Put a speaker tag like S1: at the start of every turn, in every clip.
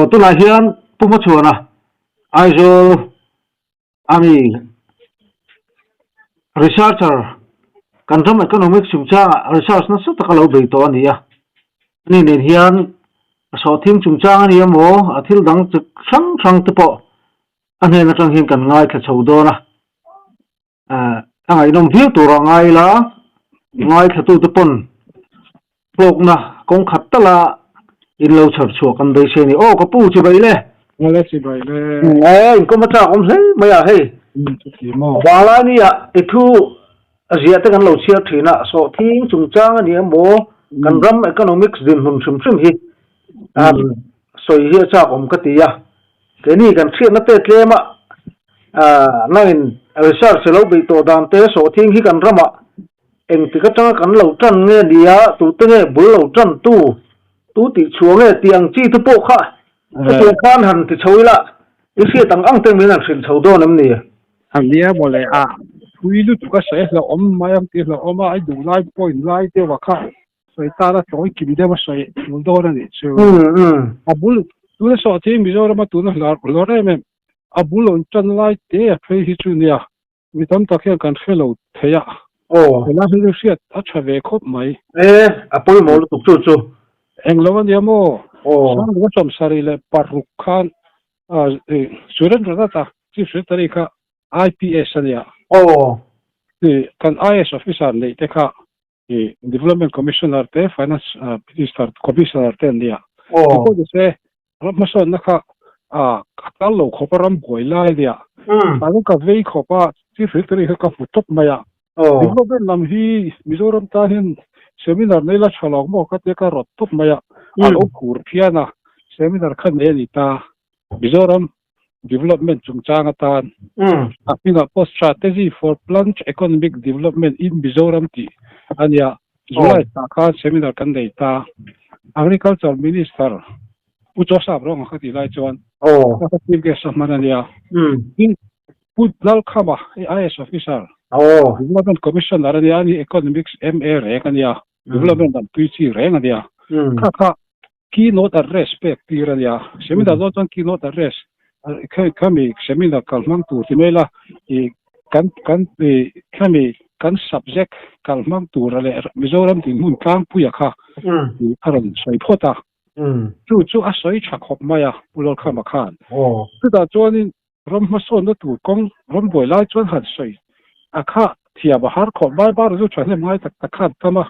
S1: Tunah hian Pu Hmachhuana Aizawl a mi researcher kan ram economics chungchangah research nasa taka lo bei tawh a ni a. Ani nen hian a sawhthing chungchang a ni emaw a thil dang chi hrang hrang te pawh a hnen atang hian kan ngaithla chho dawn a. A ngaihnawm viau turah ngai ila ngaithlatute pawn hlawkna kawng khat tala in lo chhar chhuah kan beisei a ni. Aw ka pu chibai le.
S2: Awle chibai le.
S1: E inkawm a chak awm hle mai a hei.
S2: Chuti maw.
S1: Vanglai nia i thu a ziah te kan lo chhiar thin a, sawhthing chungchang a ni emaw kan ram economics dinhmun hrim hrim hi sawi hi a chak awm ka ti a. Keini kan hriatna te tlem a, nangin research lo beih tawh dan te sawhthing hi kan ramah Engtik atanga kan lo tan nge nia, tute nge bul lo tan tu, tu tih chhuah nge tih ang chi te pawh kha hetiang khan han ti chho ila, i hriat ang ang te min han hrilh chho dawn em ni?
S2: A nia mawle a, thui lutuk a sawi hlauhawm mai ang tih hlauhawm a, i duh lai point lai deuh a kha sawi tan a tlawi kim deuh a sawi tul dawn a nih chu. A bul tuna sawhthing Mizorama tuna hlawr em em, a bul rawn tan lai te a phei hi chu nia. Mi tam tak hian kan hre lo thei a.
S1: Aw.
S2: Helai hi chu hriat a tha ve khawp mai.
S1: E, a pawimawh lutuk chu chu.
S2: Eng lo a nia maw?
S1: Aw.
S2: Sangluka 75 khan Surendra Nath-a Chief Secretary kha IPS a nia.
S1: Aw.
S2: Kan IAS officer neih te kha Development Commissioner te Finance Minister Commissioner te an nia.
S1: Aw.
S2: Pawh ni se ram hmasawnna kha a kal lo khawp a ram buai lai nia. Tah ka vei khawp a Chief Secretary kha ka hmu tawp mai a.
S1: Aw.
S2: Development lam hi Mizoram tan hian seminar nei la tha lo maw ka tia ka rawt tawp mai a. A lo phur phian a seminar kha nei a ni ta. Mizoram Development chungchang atan a hmingah pawh Strategy for Plunge Economic Development in Mizoram tih a nia. July tah khan seminar kan nei ta. Agriculture Minister Pu Joseph Rawng kha tih lai chuan ka chief guest a hman a nia. Tin, Pu Lalkhama, IAS officer, Development Commissioner a nia, ani Economics MA reng a nia, Development lam tui chi reng a nia. Kha kha Keynote address pek tir a nia. Seminar dawn chuan keynote address khami seminar kal hmang tur ti mai la i kan kan i khami kan subject kal hmang tur leh Mizoram dinhmun tlangpuia kha i a rawn sawi phawt a. Chu chu a sawi tha khawp mai a Pu Lalkhama khan. Chutah chuanin ram hmasawnna tur kawng ram buai lai chuan han sawi a kha thiam a har khawp mai bar chu thahnem ngai tak tak khan tam a.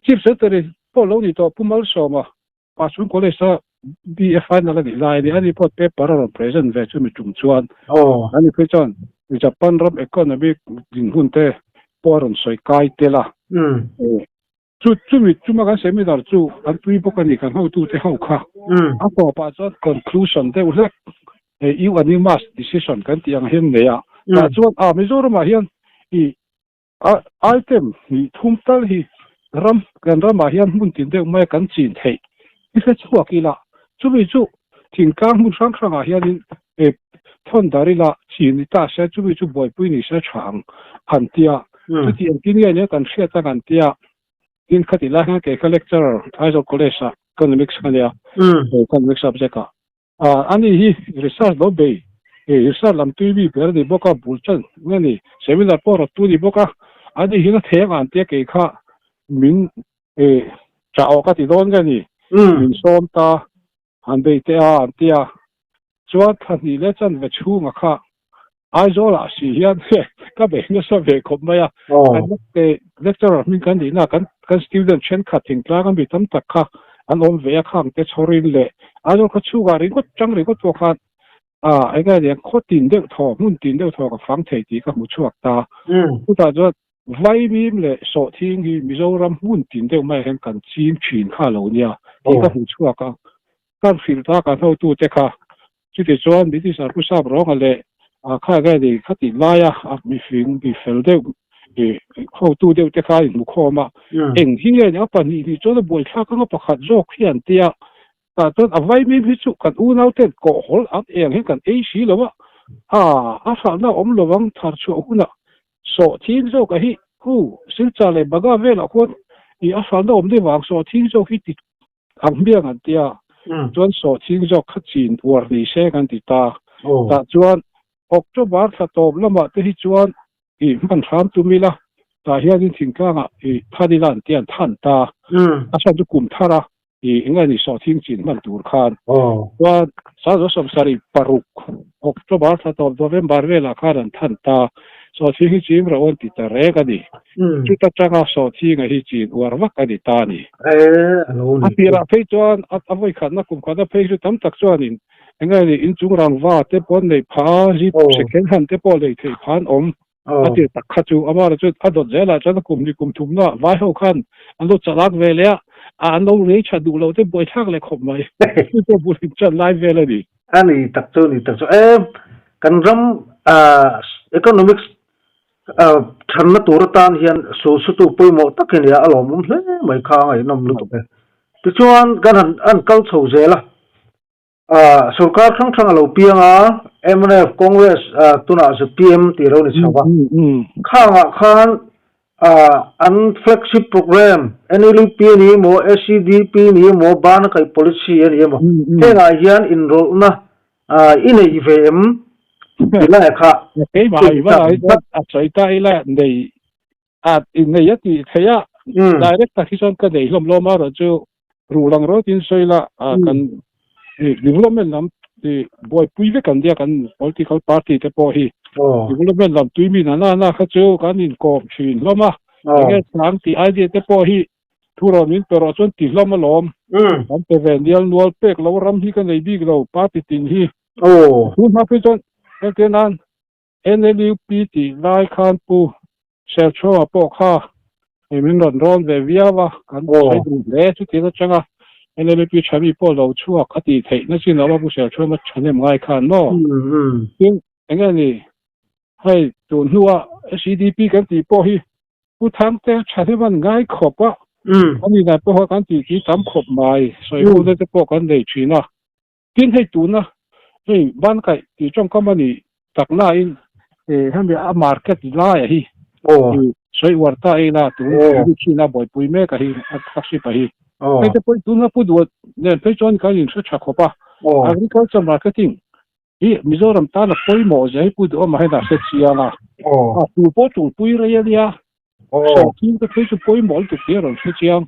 S2: Chief Secretary pawh lo ni tawh Pu Malsawma Pasung College a BA final a nih lai a ni. Ani pawh paper a rawn present ve chu mi tum chuan ani phei chuan Japan ram economic dinhmun te pawh a rawn sawi kai tel a. Chu chumi chuma kan seminar chu an tui bawk a ni kan hotute ho kha. A tawpah chuan conclusion deuh hlek hei unanimous decision kan tih ang hian nei a. Tah chuan a Mizoramah hian i item hnih thum tal hi ram kan ramah hian hmun tin deuh mai kan chin theih i hre chhuak ila. Chumi chu thingtlang hmun hrang hrangah hianin thawn dar ila chin ni ta se chumi chu buaipui ni se tha ang an tia. Chuti engtin nge nia kan hriat ang an tia. Tin khatih lai khan kei kha lecturer Aizawl College ah Economics ka nia, Economics subject ah. Ani hi research lo bei, research lam tui mi ber a ni bawk a, bul chan nge ni, seminar pawh rawt tu a ni bawk a. Ani hian a thei ang an tia kei kha min chah awh ka ti dawn nge ni, min sawm ta. Han bei teh a, an ti a. Chuan thla hnih leh chanve chhunga kha Aizawlah si hian ka bei nasa ve khawp mai a. Kan lecturer hming kan nihna kan kan student thenkhat thingtlang a mi tam tak kha an awm ve a, khang te chhawrin leh Aizawl khaw chhungah ringawt chang ringawt pawh khan eng nge niang khaw tin deuh thaw hmun tin deuh thaw ka fang thei tih ka hmu chhuak ta. Chutah chuan Vaimim leh sawhthing hi Mizoram hmun tin deuh maiah hian kan ching thin kha lo nia tih ka hmu chhuak a, kan hrilh ta kan hotute kha. Chutichuan British Arpu Sap Rawnga leh kha nge ni kha tih laia a mifing mi fel deuh hotu deuh te kha a inhmu khawm a, eng hi nge ni a pahnih hnih chuan a buaithlak anga pakhat zawk hi an tia, tah chuan a vaimim hi chu kan unauten kawhhawl ang eng hian kan ei si lo a, a hralhna a awm lo ang thar chhuah hunah. Sawhthing zawk a hi hu Silchar leh Baga velah khuan i a hralna awm deuh vang sawhthing zawk hi ti ang hmiang an ti a, chuan sawhthing zawk kha chin uar ni se kan ti ta. Tah chuan October thla tawp lamah te hi chuan i hman hram tum ila, tah hianin thingtlangah i than ila an ti an than ta. A chhan chu kum thar a i eng ni sawhthing chin hman tur khan. Chuan Sazawh sawmsarih paruk October thla tawp November velah khan an than ta. Sawhthing hi ching rawh an ti ta reng a ni. Chuta tanga sawhthing a hi chin uar vak a ni ta a ni. A tirah phei chuan a vawikhatna kum khatna phei chu tam tak chuanin Eng nge ni, inchung rangva te pawh an neih phah a, zip second hand te pawh lei theih phah an awm a ti tak kha chu. Amah chu a dawt zelah chuan a kum ni kum thumna vai ho khan an lo chalak ve leh a, an lo rei tha duh lo te buaithlak leh khawp mai. Chu pawh bul in chan lai vel a ni.
S1: A ni tak chu, ni tak chu. E, kan ram economics thanna tur atan hian sulsutu pawimawh tak hi nia a lawmawm hle mai kha a ngaihnawm lutuk e. Tichuan kan han an kal chho zel a. Sorkar hrang hrang a lo piang a, mnf, Congress tunah zpm tih a lo ni chho a. Khangah khan an flagship program NLUP a ni emaw, SEDP a ni emaw, Bana Kaih Policy a ni emaw, hengah hian inrawlhna i nei ve em tih lai kha.
S2: Keimah i va a sawi ta ila nei a nei a tih theih a, direct tak hi chuan ka nei hlawm hlawm a, erawh chu ruh lang rawt in sawi la kan development lam buaipui vek an nia kan political party te pawh hi development lam tui mi na na na kha chu kan inkawm thin hlawm a, enge chang tih idea te pawh hi thu rawn min pe rawh chuan ti hlawm alawm, kan pe ve nial nual pek lo ram hi ka nei bik lo party tin hi tun hma phei chuan entir nan NLUP tih lai khan Pu Serchhova pawh kha min rawn rawn ve viau a, kan sawi duh hle. Chutiang atanga NLUP tha mi pawh lo chhuak a tih theih na chin lo a Pu Serchhova thahnem ngai khan maw? Tin, enge ni hei tun hnua SEDP kan tih pawh hi Pu Thangte thahnem an ngai khawp a, an inah pawh kan tih tih tam khawp mai, sawi ho te pawh kan nei thin a. Tin hei tuna hei ban kaih tih tawngkam a nih tak nain hemi a market laia hi sawi uar ta ila tun thin a buaipui mek a hi a flagship a hi. Hei te pawh tuna Pu Duat nen phei chuan kan inhre tha khawp a, agriculture marketing hi Mizoram tan a pawimawh zia hi Pu Duhawma hian a hre chiang a, a tu pawh tulpui rei a nia. Sawhthing te phei chu pawimawh lutuk tih a rawn hre chiang.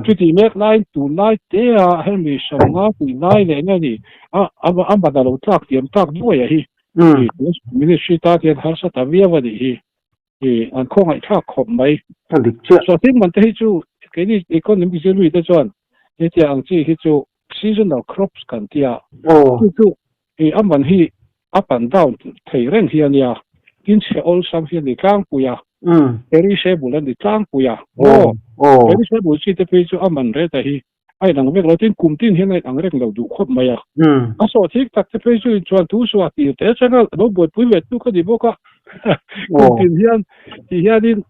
S2: Chutih mek laiin tunlai te a hemi sawmnga tih lai leh nge ni a a man a lo tlak tiam tak duai a hi. Ministry tan hian harsa ta viau a nih hi. An khawngaihthlak khawp mai. Sawhthing man te hi chu keini economic zirlui te chuan hetiang ang chi hi chu seasonal crops kan tia. Chu chu a man hi up and down thei reng hi a nia, tin chhe awlsam hi a ni tlangpui a, perishable a ni tlangpui a, maw? Perishable chi te phei chu a man reta hi a inang vek lo, tin kum tin hian a inang reng lo duh khawp mai a. A sawh thik tak te phei chu inchuan thu suah tir te atanga lo buaipui ve tu ka ni bawk a, kum tin hian ti hianin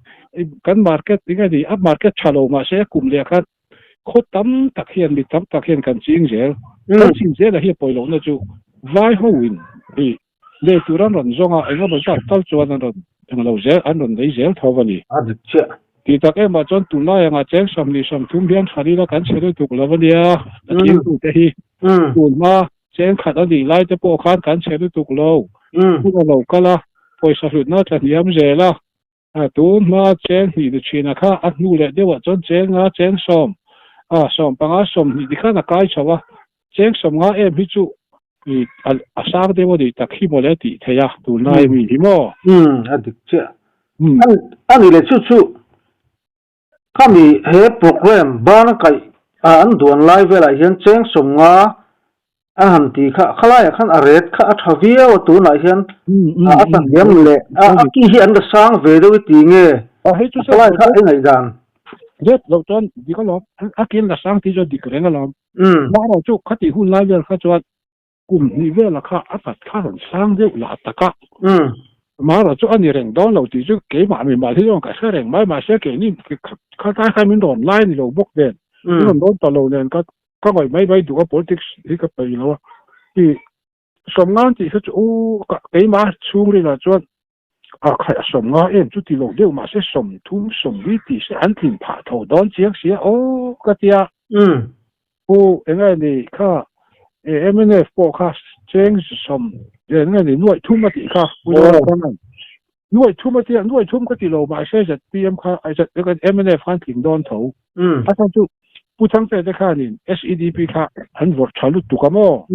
S2: kan market eng a ni, a market tha lo mahse a kum leh khan Khaw tam tak hian mi tam tak hian kan ching zel. Kan ching zel a hi a pawi lohna chu vai ho in hi lei tur an rawn zawng a, eng emaw zat tal chuan an rawn eng lo zel, an rawn lei zel tho a ni.
S1: A dik chiah.
S2: Tih tak emah chuan tunlai angah cheng sawmhnih sawmthum hian than ila kan chhe lutuk lo a nia, a chingtu te hi tun hma cheng khat a nih lai te pawh khan kan chhe lutuk lo. Hun a lo kal a, pawisa hlutna tla hniam zel a, A tun hma cheng hnih ni thin a kha a hnu leh deuhah chuan cheng nga cheng sawm a sawm panga sawmhnih ti khan a kai chho a, cheng sawm nga em hi chu i a sang deuh a nih tak hi mawle tih theih a tunlai mi hi maw?
S1: Umm a dik chiah. A nih leh chu chu khami he program bana kaih an duan lai velah hian cheng sawm nga A han ti kha, khalaiah khan a ret kha a tha viau a tunah hian a ta hniam leh a a ki hi an la sang ve deuh i ti nge a khalai kha i ngaihdan.
S2: Zet loh chuan dik alawm, a ki an la sang tih chu a dik reng alawm. Mahrawh chu khatih hun lai vel kha chuan kum hnih velah kha a tat kha rawn sang deuh lah tak a. Mahrawh chu a ni reng dawn lo tih chu keimah mimal hi chuan ka hre reng mai, mahse keini khalai khan min rawn lai ni lo bawk nen, min rawn dawn ta lo nen ka Ka ngaih mai mai duh a politics hi ka peih lo a, i sawmngan tih hi chu u keimah chhungril ah chuan A khaih a 50 em chu ti lo deuh mahse 30 40 tih se an tlin phah tho dawn chiang sia aw ka tia. Pu enge ni kha mnf pawh kha cheng sawm enge ni nuaih thum a tih kha Pu Zoramthanga nuaih thum a tia nuaih thum ka ti lo mahse zpm kha mnf khan tling dawn tho a chhan chu Pu Thangte te khanin SEDP kha an vawrh tha lutuk a maw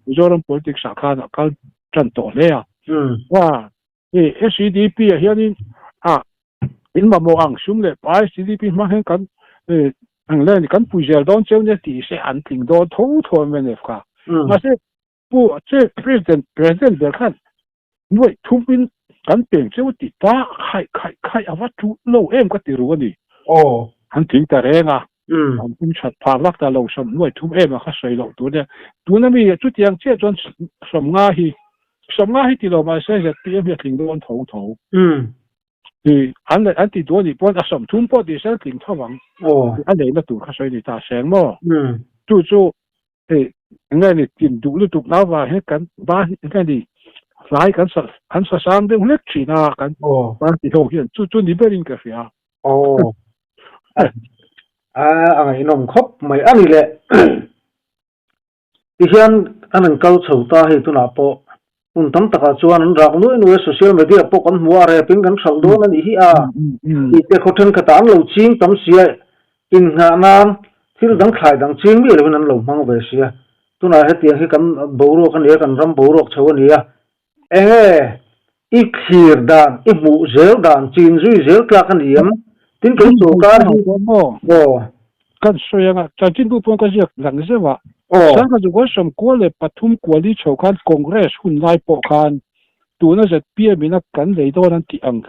S2: Mizoram politics ah khan a kal tan tawh hle a. Wa hei SEDP ah hianin a in mamawh ang sum leh pai SEDP hmang hian kan ang le ni kan pui zel dawn cheu nia tih se an tling dawn tho tho mnf kha. Mahse Pu che President President ber khan nuaih thum in kan peng cheu ti ta khaih khaih khaih a va tul lo em ka ti ru a ni. An tling ta reng a. An hming that phah vak ta lo 93 em a kha sawi loh tur nia. Tuna mi chutiang chiah chuan 50 hi 50 hi ti lo mahse zpm hi a tling dawn tho tho. Hi an an ti duh a nih pawn a 30 pawh tih se tling tho ang. A neihna tur kha sawi ni ta seng maw. Chu chu hei enge ni tin duh lutuk na vang hian kan ba enge ni hlai kan sa an sa sang deuh hlek thin a kan party ho hian chu chu ni berin ka hria.
S1: Aw. A a ngaihnawm khawp mai a ni le. Tihian an an kal chho ta hei tunah pawh hmun tam takah chuan an rak nuai nuai a social media pawh kan hmu a rep in kan hralh dawn a nih hi a. Tih te khaw thenkhatah an lo ching tam sia Innghah nan thil dang thlai dang ching miah lovin an lo hmang ve sia. Tunah hetiang hi kan boruak a ni a, kan ram boruak chho a ni a. Enge i thlir dan, i hmuh zel dan, chin zui zel tlak a ni em? Tin kei sawrkar hi aw.
S2: Kan sawi anga, chanchinbu pawh ka ziak lang zeuh a. Sangha Zukawi 13 kuali chho khan Congress hun lai pawh khan tuna zpm ina kan lei dawn an tih ang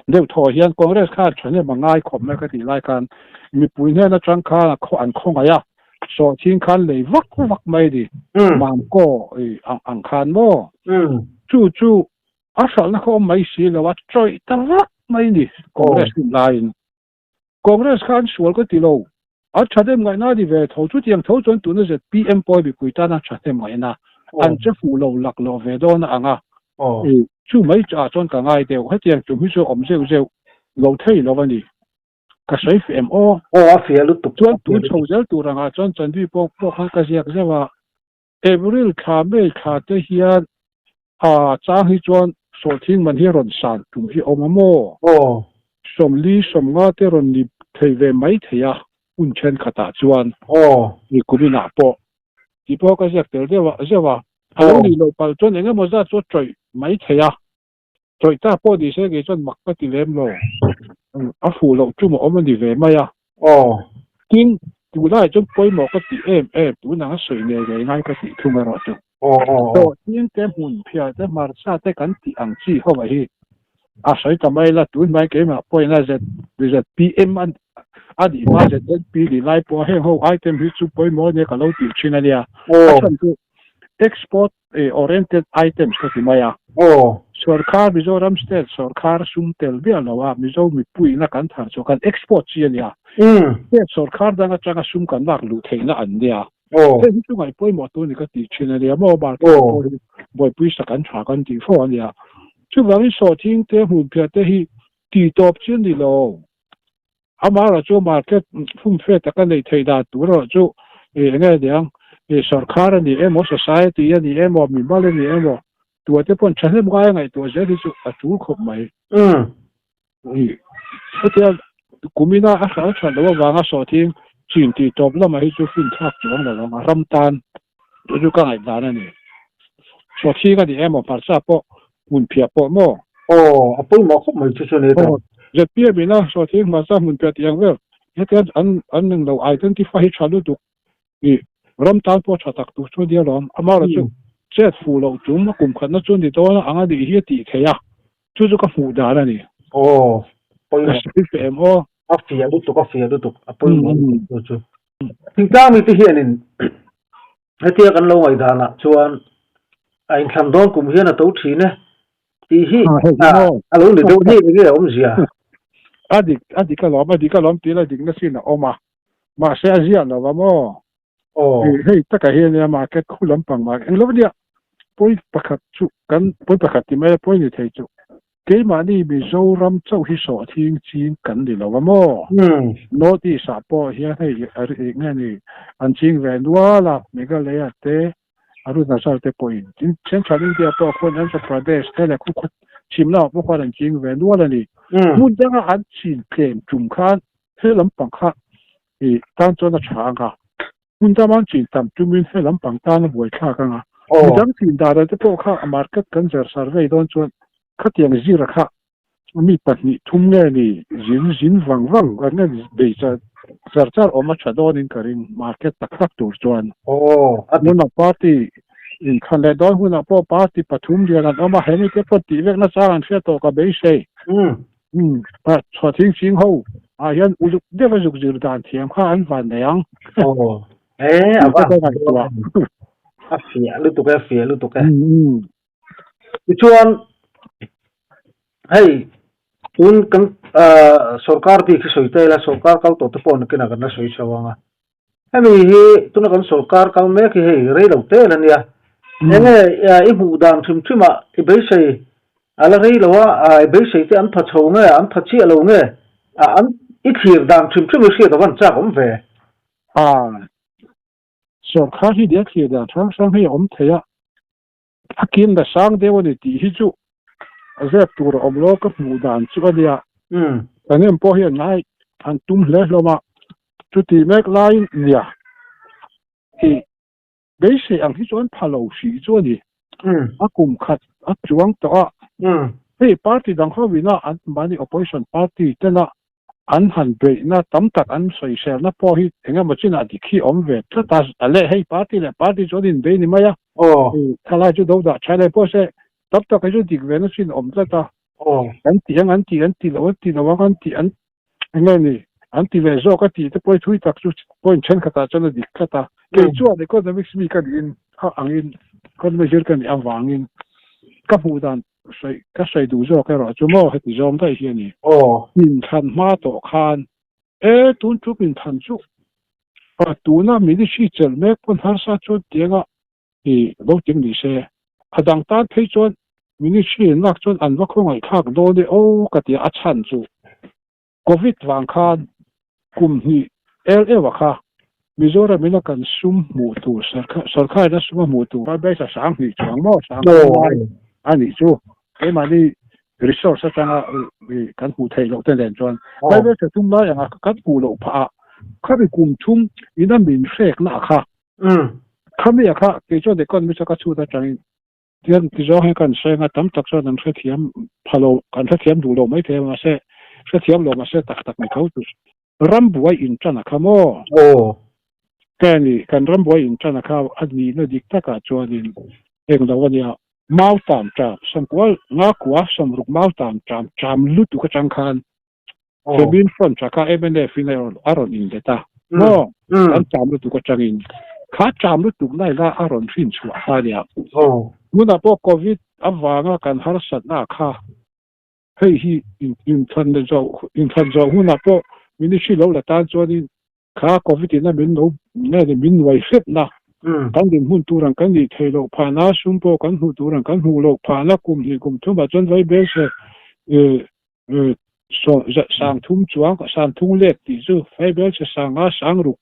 S2: Deuh thaw hian Congress khan thahnem a ngai khawp mai ka tih lai khan mipui hnen atang khan a khaw an khawngaih a, sawhching khan lei vak vak mai ni, Mamkaw ang khan maw? Chu chu a hralhna kha awm mai si lo a, chawih ta vak mai ni Congress hun laiin. Congress kha an sual ka ti lo, an thahnem ngaihna a ni ve tho, chutiang tho chuan tuna zpm pawh hi mipui tan a thahnem ngaihna an che fuh lo lak lo ve dawn a ang a, chu mai ah chuan ka ngai deuh, hetiang tum hi chu awm zeuh zeuh lo thei lo a ni, ka sawi feh em aw.
S1: Aw a fiah lutuk.
S2: Chuan tun chho zel tur angah chuan Chandui pawh pawh khan ka ziak zeuh a, April thla May thla te hian a chang hi chuan sawhthing man hi rawn san tum hi awm a maw?
S1: Aw.
S2: 40, 50 te rawn ni thei ve mai thei a hun thenkhatah chuan.
S1: Aw.
S2: Ni kuminah pawh tih pawh ka ziak tel deuh a zeuh a. A lo nih loh palh chuan eng emaw zat chu a tawih mai thei a. Tawih ta pawh ni se kei chuan mak ka ti lem lo. A fuh loh tum a awm a ni ve mai a.
S1: Aw.
S2: Tin, tunlai chuan pawimawh ka tih em em, tunang a sawi ngei ngei ngai ka tih thung erawh chu.
S1: Aw aw aw.
S2: Tawhching te, hmun phiar te, hmarcha te kan tih ang chi ho a hi a sawi ta mai la, tun hmai keimah pawhin a ZPM a nih hma ZNP nih lai pawha heng ho item hi chu pawimawh ania ka lo tih thin a nia. A chhan chu export oriented items ka ti mai a. Sawrkar Mizoram state sawrkar sum tel miah lo a Mizo mipuiina kan thar chu kan export chi a nia. State sawrkar dang atanga sum kan lak luh theihna an nia. Hei hi chu ngaih pawimawh tur ni ka tih thin a nia maw market ah pawh hi buaipui sak an tha kan tih fo a nia. Chuvangin sawhthing te hmunphiah te hi tih tawp chi a ni lo. Amaherawh chu market fumfe taka neih theih dan tur erawh chu eng nge niang, sawrkar a ni emaw, society a ni emaw, mimal a ni emaw, tuate pawn thahnem ngai a ngaihtuah zel hi chu a tul khawp mai. Hetia kumina a hral that loh avanga sawhthing chin tih tawp lamah hi chu finthlak chuang lo ang, a ram tan chu chu ka ngaihdan a ni. Sawhthing a ni emaw, hmarcha pawh hmunphiah pawh maw?
S1: Aw, a pawimawh khawp mai chu chu ni ta.
S2: Aw, zpm ina sawhthing hmarcha hmunphiah tih ang vel, hetia an an eng lo identify hi tha lutuk i ram tan pawh tha tak tur chu nia lawm. Amaherawh chu chet fuh loh tum a kum khatna chu ni dawn a ang a nih hi a tih theih a, chu chu ka hmuh dan a ni.
S1: Aw, pawimawh.
S2: Ka sawi feh em aw?
S1: A fiah lutuk, a fiah lutuk, a pawimawh lutuk chu chu. Thingtlang mite hianin Hetia kan lo ngaihdanah chuan a inthlan dawn kum hian a to thin e tih hi a lo ni deuh hei enge a awmzia?
S2: A dik, a dik alawm, a dik alawm tih la dikna chin a awm a, mahse a ziah lo va maw?
S1: Aw.
S2: Hei takah hian nia market khu lampang market englo ania pawi pakhat chu kan pawi pakhat ti mai a pawi ni thei chu. Keimahni Mizoram chauh hi sawhthing ching kan ni lo a maw? North East ah pawh hian hei eng nge ni an ching ve nual a, Meghalaya te, Arunachal te pawhin. Tin, Central India pawh khuan Andhra Pradesh te leh khu chhim lamah pawh khuan an ching ve nual a ni. Hmun danga an chin tlem tum khan he lampang kha i tan chuan a tha ang a. Hmun dama an chin tam tumin he lampang tan a buaithlak ang a. Midang chin dan te pawh kha a market kan zir survey dawn chuan khatiang zira kha mi pahnih thum nge ni zin zin vang vang an nge bei char char char awm a tha dawnin ka ring market tak tak tur chuan. Hmunah party inthlan leh dawn hunah pawh party pathum lian an awm a, he mite pawh tih vekna chang an hriat tawh ka beisei. Chhuah ching ho ah hian uluk deuh a zuk zir dan thiam kha an van nei ang.
S1: Aw e a va a fiah lutuk e a fiah lutuk e. Tichuan hei tun kan sorkar bik hi sawi ta ila sorkar kal tawh te pawh nakinah kan la sawi chho ang a. Hemi hi tuna kan sorkar kal mek hi hei rei lo tel a nia. Enge i hmuh dan hrim hrim ah i beisei a la rei lo a, i beisei te an pha chho nge an pha chiah lo nge an i thlir dan hrim hrim i hriat a van chak awm ve.
S2: A sorkar hi nia thlir dan hrang hrang hi a awm thei a, a kim la sang deuh a ni tih hi chu a zep tur a awm lo ka hmuh dan chu a nia. Kan em pawh hian ngai an tum hle hlawm a, chuti mek laiin nia tih beisei ang hi chuan pha lo hrih chu a ni. A kum khat a chuang tawh a, hei party dang hovina an mahni opposition party tena an han beihna tam tak an sawiselna pawh hi eng emaw chinah dik hi awm ve tlat a, a leh hei party leh party chu an inbei ni mai a, thalai chu do dah tha leh pawh se tam tak hi chu dik ve na chin awm tlat a, an tih ang an tih an ti lo an ti lo ang an tih an eng nge ni an ti ve zawk a tih te pawh hi thui tak chu point thenkhatah chuan a dik tlat a, kei chuan economics mi ka niin a angin economics zir ka nih avangin ka hmuh dan Sawi ka sawi duh zawk erawh chu maw heti zawng daih hi a ni. Inthlan hma tawh khan e tun tum inthlan chu tuna ministry chelh mek pawn harsa chuan tianga i lo ting ni se. A dang tan phei chuan ministry in lak chuan an va khawngaihthlak dawn e aw ka tia a chhan chu Covid vang khan kum hnih el eua kha Mizoram ina kan sum hmuh tur sorkar ina sum a hmuh tur Bible sang hnih chuang maw sang lai a nih chu keimahni resource atanga kan hmuh theih loh te nen chuan Bible tha thum lai anga kan hmuh loh phah a khami kum thum ina min hrekna kha khami a kha kei chuan economics a ka chhut atangin Tihian ti zawng hi kan sawi anga tam tak chuan an hrethiam pha lo, kan hrethiam duh lo maithei a mahse hrethiam lo mahse tak tak ni tho chu rambuai inṭan a kha maw?
S1: Aw.
S2: Ka ni, kan rambuai inṭan a kha a nihna dik takah chuanin eng lo a nia, mau tam ṭam, sawmkual nga kua sawmruk mau tam ṭam ṭam lutuk aṭang khan Famine Front tha kha mnf in a rawn inlet a maw? Kan ṭam lutuk aṭangin kha ṭam lutuk lai la a rawn hrin chhuah kha a nia. Tunah pawh Covid avanga kan harsatna kha hei hi inthlan inthlan zawh hunah pawh ministry lo la tan chuanin kha Covid in a min lo nge ni min nuai hrepna kan dinhmun tur ang kan nih theih loh phahna sum pawh kan hmuh tur ang kan hmuh loh phahna kum hnih kum thumah chuan vai bel se Sang thum chuang sang thung let tih chu Bible che sanga sang ruk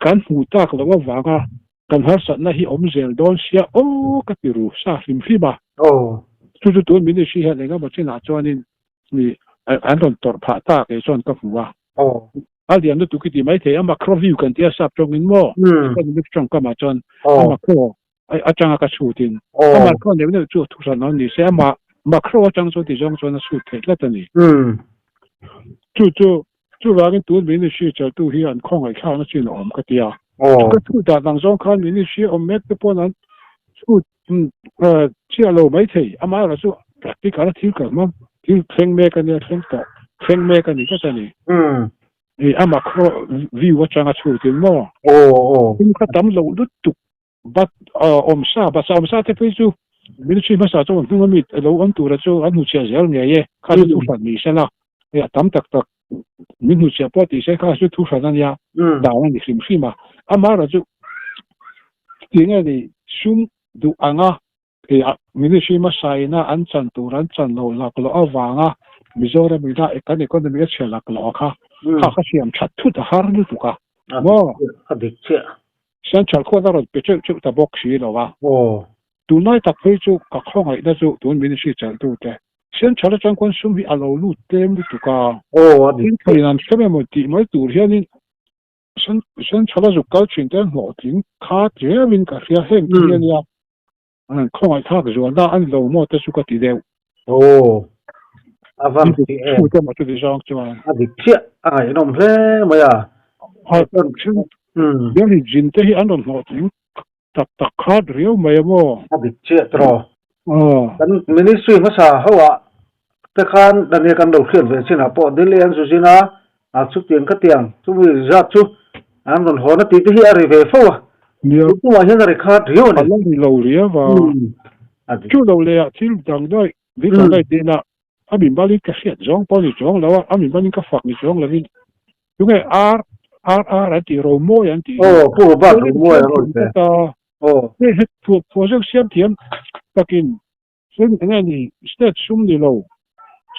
S2: kan hmuh tak loh avanga kan harsatna hi awm zel dawn sia aw ka ti ru sa hrim hrim a. Chu chu tun ministry hian engemaw chinah chuanin an rawn tawrh phah ta kei chuan ka hmu a. A lian lutuk i ti maithei a macro view kan tia sap tawngin maw economics tawngkamah chuan a macro atanga ka chhutin a macro neuh neuh chu thuhran lo ni se amah macro atang chuan ti zawng chuan a chhut theih tlat a ni. Chu chu chuvangin tun ministry cheltu hi an khawngaihthlakna chin a awm ka ti a. Ka chhut dan ang zawng khan ministry awm mek te pawn an chhut chiah lo maithei amaherawh chu practical a thil kal hmang thil thleng mek a nia thleng tawh thleng mek a ni tlat a ni. A macro view atanga chhutin maw? Thil kha tam loh lutuk But awmsa, but awmsa te phei chu ministry hmasa chuan hnung ami lo awm tura chu an hnuchhiah zel ngei e, kha chu thuhran ni sela, hei a tam tak tak min hnuchhiah pawh tih se kha chu thuhran a nia, dan a ni hrim hrim a, amaherawh chu tinge ni sum duh anga. Ministry hmasa ina an chan tur an chan loh lak loh avanga Mizoram ina kan economy a chhe lak loh a kha kha kha siam that thut a har lutuk a maw?
S1: A dik chiah.
S2: Central khuan a rawn pe teuh teuh ta bawk si lo a. Tunlai tak phei chu ka khawngaihna chu tun Ministry chelhtute Central atang khuan sum hi a lo lut tlem lutuk a. Central in an hrem emaw tih mai tur hianin Central a zuk kal thin te an hlawhtling kha tlem in ka hria heng te hi a nia. An khawngaihthlak zualna a ni lo maw te chu ka ti deuh.
S1: Aw, a van ti em.
S2: Thu te maw chuti zawng chuan.
S1: A dik chiah, a ngaihnawm hle mai a.
S2: Delhi zin te hi an rawn hlawhtling tak tak khat riau mai a maw?
S1: A dik chiah tawh. Kan ministry hmasa ho ah te khan Daniel kan lo hriat ve chinah pawh Delhi an zu zin a, a chutiang khatiang chumi zat chu an rawn hawn a tih te hi a ri ve fo a.
S2: Nia.
S1: Tunah hian a ri khat riau a ni.
S2: A la ri lo riau a. Chu lo leh ah thil dang daih, thil dang daih tih lah a min balin ka hriat zawng pawh ni chuang lo a, a min balin ka fak ni chuang lovin tunge R R R an tih Romawi an tih hi.
S1: Aw Pu Robert Romawi a rawn pe. Aw.
S2: Hei he project siam thiam takin Sen eng nge ni state sum ni lo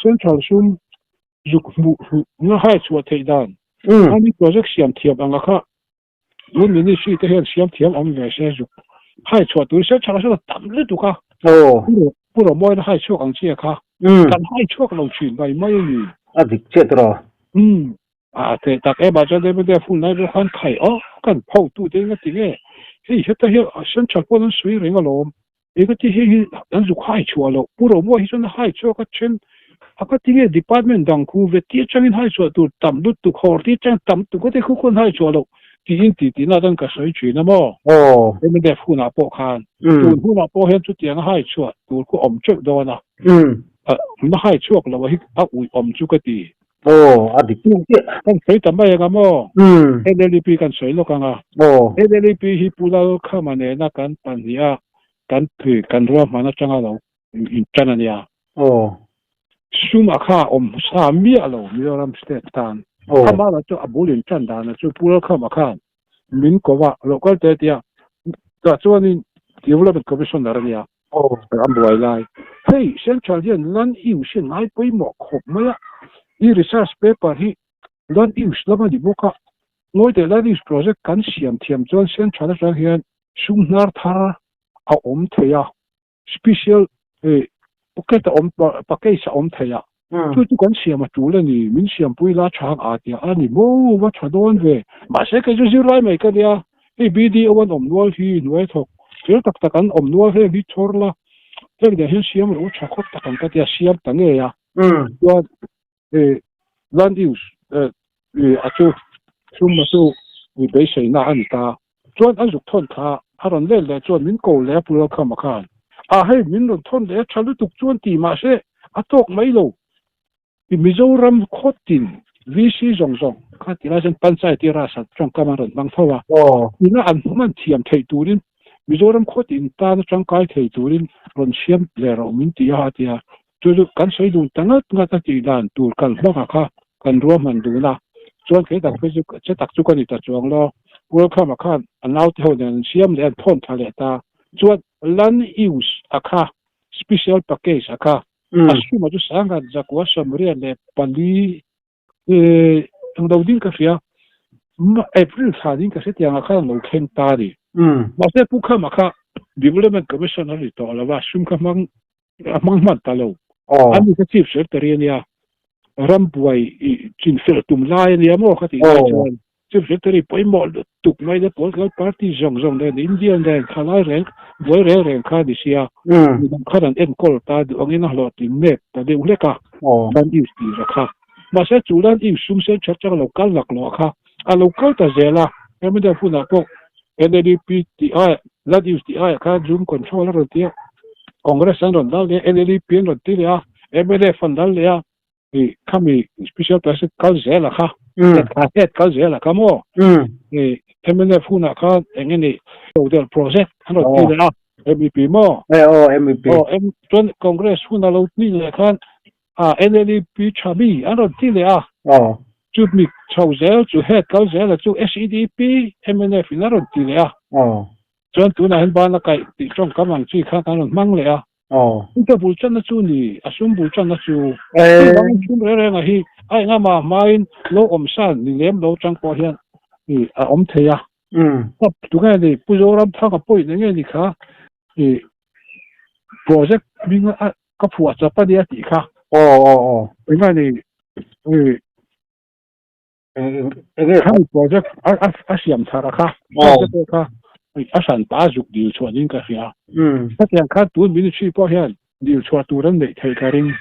S2: central sum zuk hmuh hmuh hai chhuah theih dan ani project siam thiam anga kha tun ministry te hian siam thiam awm ve se zuk hai chhuah tur central a tam lutuk a pu Romawina hai chhuak ang chi kha kan hai chhuak lo thin mai mai a ni.
S1: A dik chiah tiraw?
S2: A teh tak em ah chuan David-a phun lai pawh khan khai aw kan photu te eng a ti nge hei heta hian central pawn an sawi reng alawm eng a ti hei hi an zuk hai chhuah loh Pu Romuah hi chuan a hai chhuak a then a ka ti nge department dang khu ve ti atangin hai chhuah tur tam lutuk hawr ti atang tam tuk a te khu khawn hai chhuah loh tiin ti tihna chuan ka sawi thin a maw MNF hunah pawh khan tun hunah pawh hian chutiang a hai chhuah tur khu awm teuh dawn a na hai chhuak lo a hi a uih awm chu ka ti.
S1: Aw, a dik chiah.
S2: Kan sawi ta mai anga maw? NLEP kan sawi lawk anga.
S1: Aw.
S2: NLEP hi Pu Lalkhama nena kan pahnih a kan phi kan ruahman atanga lo intan a nia.
S1: Aw.
S2: Sum a kha awm sa miah lo Mizoram state tan.
S1: Aw.
S2: Amah lah chu a bul intan dan chu Pu Lalkhama khan min ko va local te tia tah chuanin Development Commissioner a nia.
S1: Aw.
S2: Ram buai lai. Hei Central hian Land Use hi ngai pawimawh khawp mai a, i research paper hi Land Use lam a ni bawk a, ngawi teh Land Use project kan siam thiam chuan Central atang hian sum hnar thar a awm thei a, special pocket a awm package a awm thei a, chu chu kan siam a tul a ni, min siampui la chhang a tia a ni maw va tha dawn ve, mahse kei chu zirlai mai ka nia, Hei BDO an awm nual hi hnuai thawk fel tak tak an awm nual heng hi chhawr la, heng nen hian siam ro tha khawp tak ang ka tia siam ta ngei a. Chuan land use a chu sum a chu beiseina a ni ta. Chuan an zuk thawn kha a rawn let leh chuan min ko leh a Pu Lalkhama khan a hei min rawn thawn leh a tha lutuk chuan ti mahse a tawk mai lo. I Mizoram khawtin VC zawng zawng kha ti lai chuan Panchayati Raj ah tawngkam an rawn hmang tho a. Tuna an hman thiam theih turin Mizoram khawtin tan atangkai thei turin rawn siam leh rawh min ti a a ti a. Chu chu kan sawi dun ta ngat ngat a tih dan tur kal hmangah kha kan ruahman dun a. Chuan kei tak phei chu che tak chu ka ni ta chuang lo. Welcome-a khan a naute ho nen an siam leh an thawn thla leh ta. Chuan land use a kha special package a kha A suma chu sanghat zakua sawmriat leh pali eng lo ding ka hria April thla ding ka hre tiangah khan an lo thleng ta a ni. Mahse Pu Khama kha Development Commission a ri tawh lo a, sum kha hmang a hmang hman ta lo. Ani kha Chief Secretary a nia, rambuai chinfel tum lai a nia maw kha tih lai chuan Chief Secretary pawimawh lutuk mai le political party zawng zawng nen Indian nen thalai reng buai reng reng kha a ni sia, midang khan an enkawl ta duh angin a hlawhtling mek ta deuh hlek a, land use tih a kha. Mahse chu land use sum sen that chang a lo kal lak loh a kha, a lo kal ta zel a, hemi deuh hunah pawh NLUP tih ai land use tih aiah khan zoom control a rawn ti a, Congress an rawn dal leh a, NLUP an rawn ti leh a, mnf an dal leh a, I khami special class kal zel a kha kha het kal zel a kha maw i MNF hunah khan eng nge ni hotel project an rawn ti leh a MEP maw
S1: aw MEP
S2: aw M chuan Congress huna lo ti leh khan a NLEP tha mi an rawn ti leh a
S1: aw
S2: chu mi chho zel chu het kal zel a chu SEDP MNF in a rawn ti leh a
S1: aw.
S2: Chuan tunah hian bana kaih tih tawngkam ang chi kha kan rawn hmang leh a. Chute bul channa chu ni, a sum bul channa chu. Chuvangin sum reng renga hi a engama hmain lo awm san ni lem lo chang pawh hian a awm thei a. Tunge ni Pu Zoramthanga pawhin enge ni kha project hming ka phuah chap a nia tih kha. Enge ni Khami project a siam thar a kha, khami te pawh kha a hran pa zuk dil chhuah ding ka hria. Hetiang khan tun ministry pawh hian dil chhuah tur an neih theih ka ring.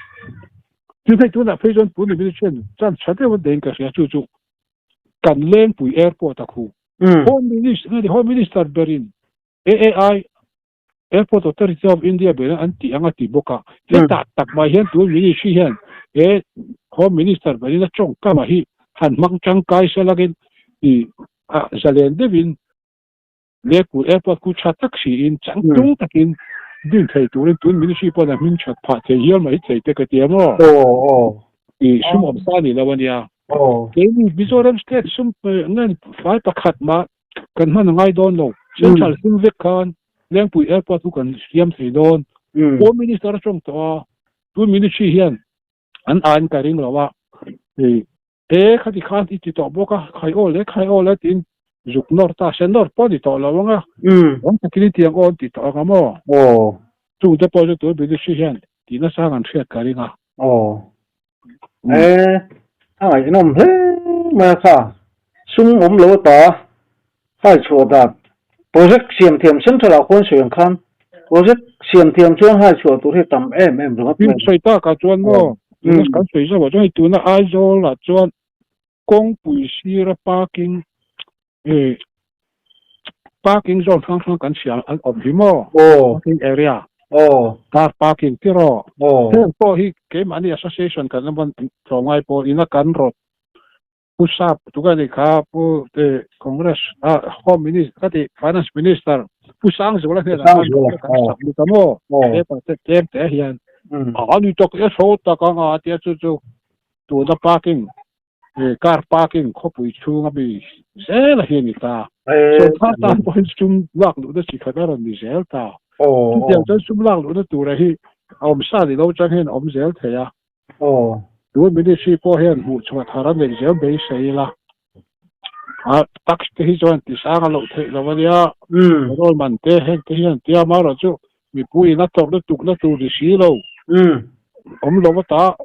S2: Tin hei tunah phei chuan tun ministry hian chance tha deuh an neih in ka hria chu chu kan Lengpui airport a khu. Home minister, home minister berin AAI Airport Authority of India bena an tih ang a ti bawk a. Hetah tak mai hian tun ministry hian he Home Minister berin a tawngkam ah hi han hmang tangkai se langin i a zalen deuhin Lekpur Airport khu tha tak siin changtlung takin din thei turin tun ministry pawn a hming that phah thei hial mai thei te ka ti a maw? I sum awm sa ni lo a nia. Keini Mizoram state sum nge fai pakhat mah Kan hman a ngai dawn lo. Central hlim vek khan Lengpui Airport chu kan siam thei dawn. Home Minister a tawng tawh a, tun Ministry hian an ain ka ring lo a. E khati khan i ti tawh bawk a, khai aw le khai aw le tiin zuk nawr ta se nawr pawh a ni tawh lo ang a. Awm takin i ti ang aw an ti tawh ang a maw? Chungte pawh chu tun Ministry hian tih nasa ang an hriat ka ring a.
S1: E, a ngaihnawm hle mai a kha. Sum awm lo ata hai chhuah dat. Project siam thiam central ah khuan sawi ang khan project siam thiam chuan hai chhuah tur hi a tam em em ringawt mai.
S2: Tin sawi tak ah chuan maw tuna kan sawi zauh ah chuan hei tuna Aizawl ah chuan kawngpui sira parking e parking zone hrang hrang kan siam an awm hi maw parking area car parking tiraw heng pawh hi keimahni association kan awm a tlawmngai pawh ina kan rawt pu sap tuka ni kha pu te congress a home minister ka ti finance minister pu Sangzuala hnenah khan kan sak ni ta maw paper te tlem te hian a ni tak e hro tak anga tia chu chu tuna parking Car parking khawpui chhunga mi zel a hi a ni ta. Sawrkar tan pawhin sum lak luhna chi khat a rawn ni zel ta. Chutiang chuan sum lak luhna tura hi a awm sa ni lo chang hian a awm zel thei a. Tun ministry pawh hian hmuh chhuah thar a neih zel beisei ila. Tax te hi chuan tisang a loh theih lo a nia. Petrol man te heng te hian tia amaherawhchu Mipuiin a tawrhna tukna tur ni si lo. Awm lo ata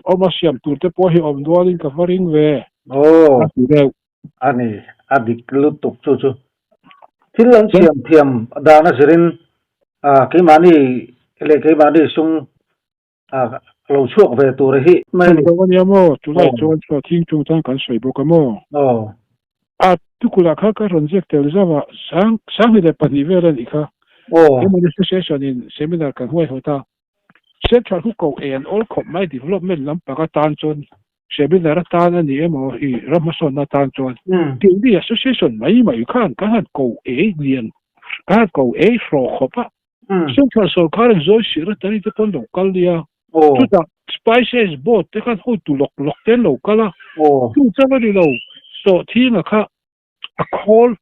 S2: awm a siam tur te pawh hi awm dualin ka va ring ve.
S1: Aw.
S2: A ti deuh.
S1: A ni, a dik lutuk chu chu. Thil an siam thiam dan a zirin keimahni leh keimahni sum lo chhuak ve tur hi
S2: mai a ni. Chhuak a nia maw? Chulai chuan chhuah thing chung chuan kan sawi bawk a maw?
S1: Aw.
S2: A tukula kha ka rawn ziak tel zauh a, sang sanghnih leh pahnih vel a nih kha.
S1: Aw.
S2: Human Association in seminar kan huaihawt a, Central hu ko ei an awl khawp mai development lampang atan chuan seminar atan a ni emaw i ram hmasawnna atan chuan Keini Association mai mai khan kan han ko ei lian kan han ko ei hraw khawp a. Central sorkar in zawi sir a tari te pawn lo kal nia. Chutah Spices board te khan hotu lawk lawk te an lo kal a. Chu chang a ni lo, Sawhthinga kha a khawl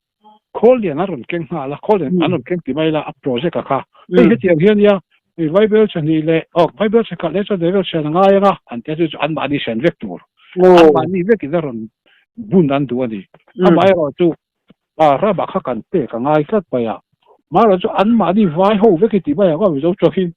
S2: khawl lian a rawn keng nghal a, khawl lian an rawn keng ti mai la a project a kha. Hei hetiang hian nia Vaibel chhahnih leh aw Vaibel chhakhat leh chuan Vaibel chhian a ngai ang a an tia chu chu anmahni hrian vek tur. Anmahni vekin a rawn bun an duh a ni. Amaherawhchu A ramah kha kan pek a ngai tlat mai a. Mahrawh chu anmahni vai ho vek i ti mai ang a Mizo tawngin.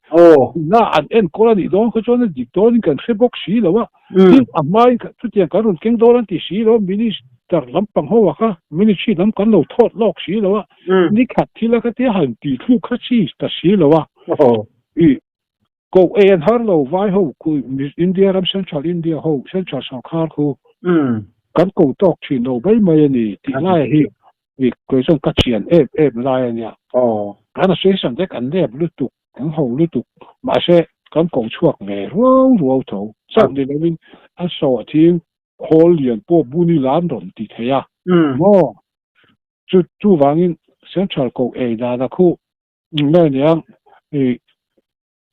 S2: Ina an enkawl a nih dawn kha chuan a dik dawnin kan hre bawk si lo a. Tin, a hmain chutiang kan rawn keng dawn an ti si lo a, Minister lampang ho ah kha Ministry lam kan lo thawt lawk si lo a. Ni khat thil a kha tia han tih thluk kha chi ta si lo a. I koh ei an har lo vai ho khu India ram Central India ho Central sorkar khu kan ko tawk thin lo mai mai a ni tih lai hi i kei chuan ka chian em em lai a nia. Kan association te kan nep lutuk kan ho lutuk mahse kan ko chhuak ve ruau ruau tho chauh ni lovin a sawh thing khawl lian pawh buni lan rawn ti thei a maw chu chuvangin Central koh ei dan a khuh Nge nia i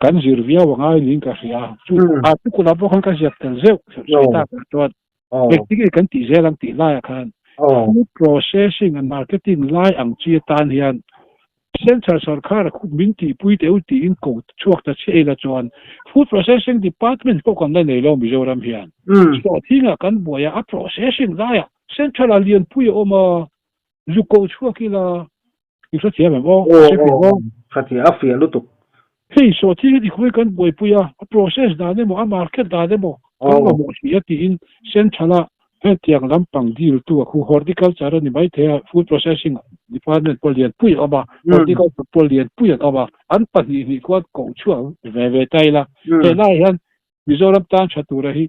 S2: kan zir viau a ngai niin ka hria. Chu a tukula pawh khan ka ziak tel zeuh sawi tak ah chuan engtin nge kan tih zel ang tih laiah khan food processing and marketing lai ang chi atan hian. Central sorkar a khup min tihpui teh u tiin ko chhuak ta chiah ila chuan Food Processing Department pawh kan la nei lo Mizoram hian. Sawhthingah kan buai a, a processing laiah Central ah lianpui a awm a, zu ko chhuak ila i hrethiam em aw?
S1: Aw aw, hrethiam a fiah lutuk.
S2: Hei sawhthing hi tikhuai kan buaipui a, a process dan emaw a market dan emaw kan mamawh si a tiin Central ah Hetiang lampang deal tu a khu horticulture a ni maithei a, food processing department pawh lianpui a awm a, horticulture pawh lianpui an awm a, an pahnihnih khuan koh chhuah ve ve ta ila, helaiah hian Mizoram tan tha tura hi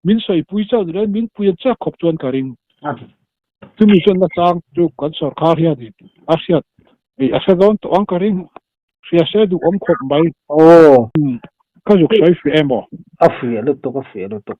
S2: min sawipui chauh ni loin min pui an chak khawp chuan ka ring. Chumi chuan nachang chu kan sorkar hianin a hriat a hre dawn tawh ang ka ring. Hria se duh awm khawp mai.
S1: Aw.
S2: Ka zuk sawi fiah em aw?
S1: A fiah lutuk, a fiah lutuk.